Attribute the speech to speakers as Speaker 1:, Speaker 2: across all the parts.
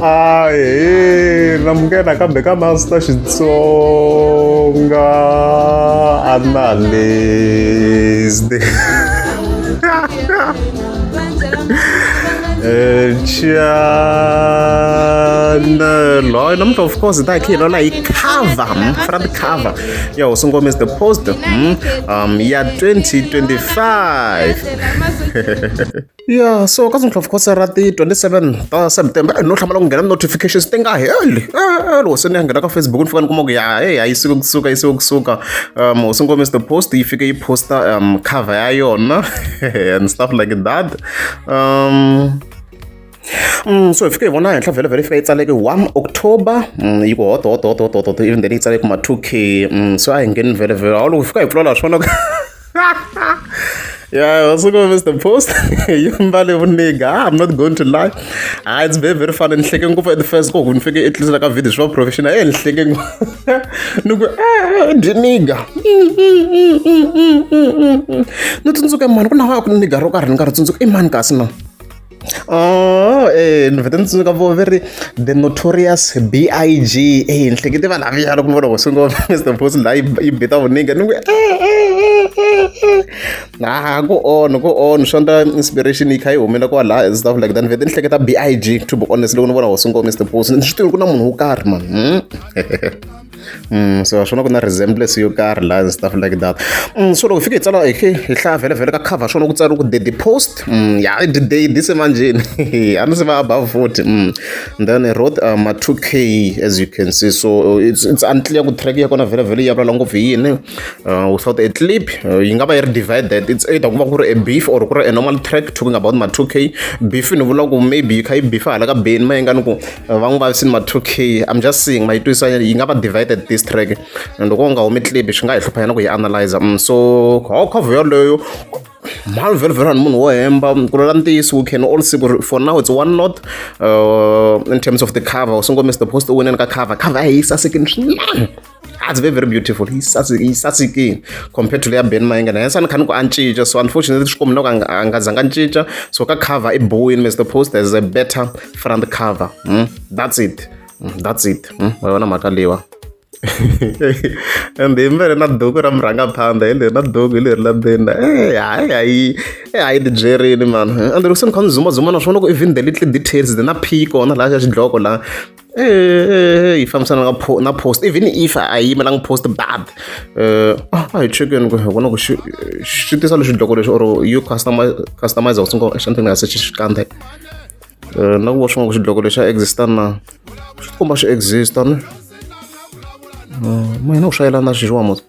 Speaker 1: Ahee namukela kambe ka Master Xitsonga Analyst. Channel hayi namuntlha of course hi ta hi khe hi lwela hi cover front cover ya Hosi Ngome is the post ya 2025. Ya so ka of course ra ti 27 ta September no hlamala ku nghena notifications ti nga heli loko se ni ya nghena ka Facebook ni fika ni kuma ku ya hey a yi suki kusuka yi suki kusuka Hosi Ngome is the post yi fike yi posta cover ya yona and stuff like that. So hi fike hi vona henhla vhele vhele yi fika yi tsaleke 1 October yi ku hot hot hot hot hot even then yi tsale kuma 2K. So a hi ngheni vhele vhele hawu loko hi fika hi pfula laha swona yeah, also go Mr. Post. Yi mbale vuniga. Ah, I'm not going to lie. Ah, it's very very funny. Ni hleke ngopfu at the first ko ni fike at least ka video swa professional. Eh, ni hleke ngopfu. Ni ku eh dyi niga. Ni tsundzuka mani ku na wa ku niga ro karhi ni nga ri tsundzuka i mani kasi na. Oh, ni vhete ni tsundzuka vo ve ri the notorious BIG. Eh, ni hlekete vanhu lavaya loko ni vona hosi ngoma Mr Post laha yi beta vuniga ni ku ha ku on ku on swi endla inspiration yi kha yi humela kwalaha and stuff like that. Ni vhete ni hleketa BIG to be honest loko ni vona hosi ngoma Mr Post ni swi tivi ku na munhu wo karhi man. So swona ku na resemblance yo karhi laha and stuff like that. So loko hi fike hi tsala hi hi hlaya vhele vhele ka cover swona ku tsariwa ku the post ya the day this manjeni a ni se va above 40. Then he wrote 2K as you can see, so it's unclear ku track ya kona vhele vhele ya vulavula ngopfu hi yini without a clip. Yi nga va yi ri divided, it's either ku va ku ri a beef or ku ri a normal track talking about ma 2K beef. Ni vula ku maybe yi kha yi beefa hala ka Benny Mayengani ku va n'wi vavisini ma 2K. I'm just seeing ma yi twisisa yi nga va divided this track, and loko u nga humi clip swi nga hi hlupha yena ku yi analyzer. So ho cover yoleyo mhani vhele vhele ni munhu wo hemba ku lwela ntiyiso. We can all see ku for now it's one not in terms of the cover. U sungula Mr Post u wineni ka cover. Cover yi sasekini swinene. It's very very beautiful. Yi sasekini compared to leya Ben Mayengani. Hence a ni kha ni ku a cinca, so unfortunately swi kombi loko a nga zanga cinca. So ka cover i boyini Mr Post has a better front cover. That's it. That's it. Wa yona mhaka leyiwa and hi mbele na duku ra murhangaphandha hi leri na duku hi leri la ndzeni. Hayi hayi hayi ti byerini man. And loko se ni kha ni zumazuma naswona ku even the little details the na p kona laha xa xidloko laha yi fambisana na na post, even if a yi yimelangi post, but a hi chekeni ku hi vona ku xi xi tisa lexi xidloko lexi or you customize u sungula something nga se xi xikandza na ku va swin'wana ku xidloko lexi xa exista na swi tikomba xi exista ne ma hina ku swa yelana na xixiwa mos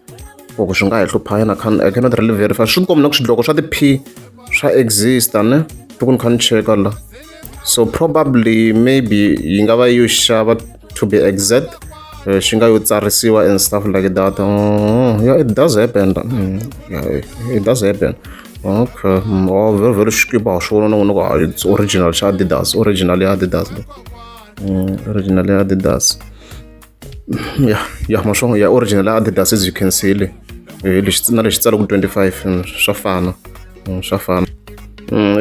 Speaker 1: ku swi nga hi hlupha yena can I cannot really verify. Swi tikomba na ku xidloko swa ti-p swa exista ne loko ni kha ni cheka la, so probably maybe yi nga va yo xava to be exact xi nga yo tsarisiwa and stuff like that. Oh, yeah, it does happen. Yeah, it does happen. Okay. Oh, very very xikipa ha swona na n'wina ku it's original xa Adidas, original ya Adidas. Original ya Adidas. Yeah, maswona ya original ya Adidas as you can see le. Lexi na lexi tsala ku 25 swa fana. Swa fana.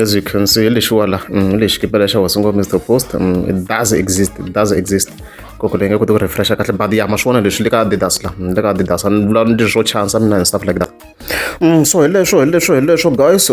Speaker 1: As you can see lexiwa la lexi xikipa lexa Hosi Ngoma Mr Post. It does exist, it does exist. Koko leyi nga koti ku refresha kahle, but ya maswona leswi le ka Adidas la, le ka Adidas a ni vula ni swo chance mina and stuff like that. So hi leswo hi leswo hi leswo guys.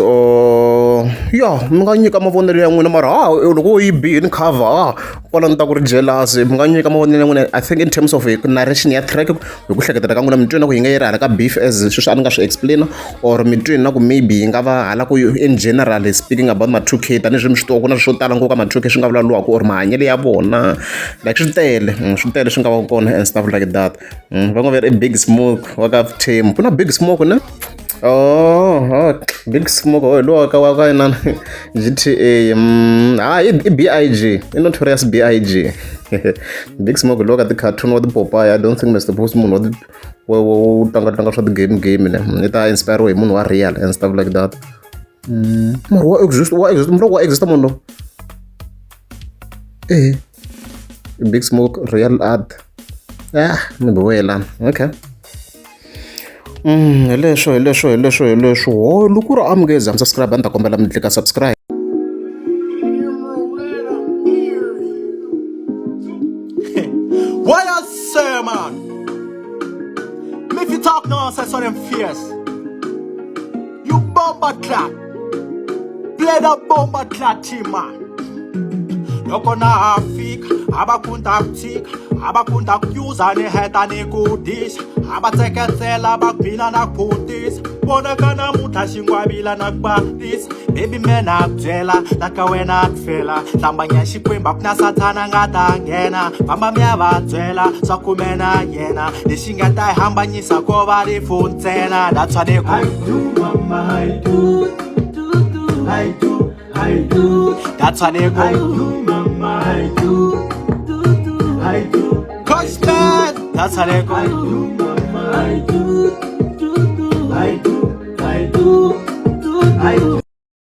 Speaker 1: Ya mi nga nyika mavonelo ya n'wina mara ha loko yi bihini cover ha kwala ni ta ku ri jealous. Mi nga nyika mavonelo ya n'wina. I think in terms of narration ya track hi ku hleketela ka n'wina mi twi na ku yi nga yi ri hala ka beef as sweswi a ni nga swi explain, or mi twi na ku maybe yi nga va hala ku in general speaking about ma 2K tanihileswi mi swi tiva ku na swo tala ngopfu ka ma 2K swi nga vulavuriwaka or mahanyelo ya vona like swi tele swi tele swi nga va kona and stuff like that. Va ngo ve ri i Big Smoke wa ka team ku na Big Smoke ne. Oh, Big Smoke oh lowa ka wa ka inana GTA. Hayi i BIG, i Notorious BIG. Big Smoke lowa ka ti-cartoon wa tipopayi. I don't think Mr Post munhu wa ti wo tlanga tlanga swa ti-game game ne i ta inspire hi munhu wa real and stuff like that. Mara wa exist, wa exist munhu wa exist munhu lowu eh Big Smoke real art ah ni biwela. Okay. Hi leswo hi leswo hi leswo hi leswo ho loko ku ri amukeza mi subscribe a ni ta kombela mi tlika subscribe.
Speaker 2: nonsense on them face. You bomba clat. Play that bomba clat team man. Loko na ha fika a va kunda ku tshika a va kunda ku yuza ni heta ni ku dixa a va tseketsela va gwina na ku tisa vonaka namuntlha xingwavila na ku batisa baby man a ku byela la ka wena a ku fela hlambanya xikwembu a ku na sathana nga ta nghena famba mi ya va byela swa kume na yena lexi nga ta hi hambanyisa ko va rifu ntsena that's why ni ku
Speaker 3: I do, mama, I do. I do, I do.
Speaker 2: that's why ni ku
Speaker 3: I do, mama, I do. I do,
Speaker 2: Coach man that's why ni ku
Speaker 3: I do, mama, I do. I do,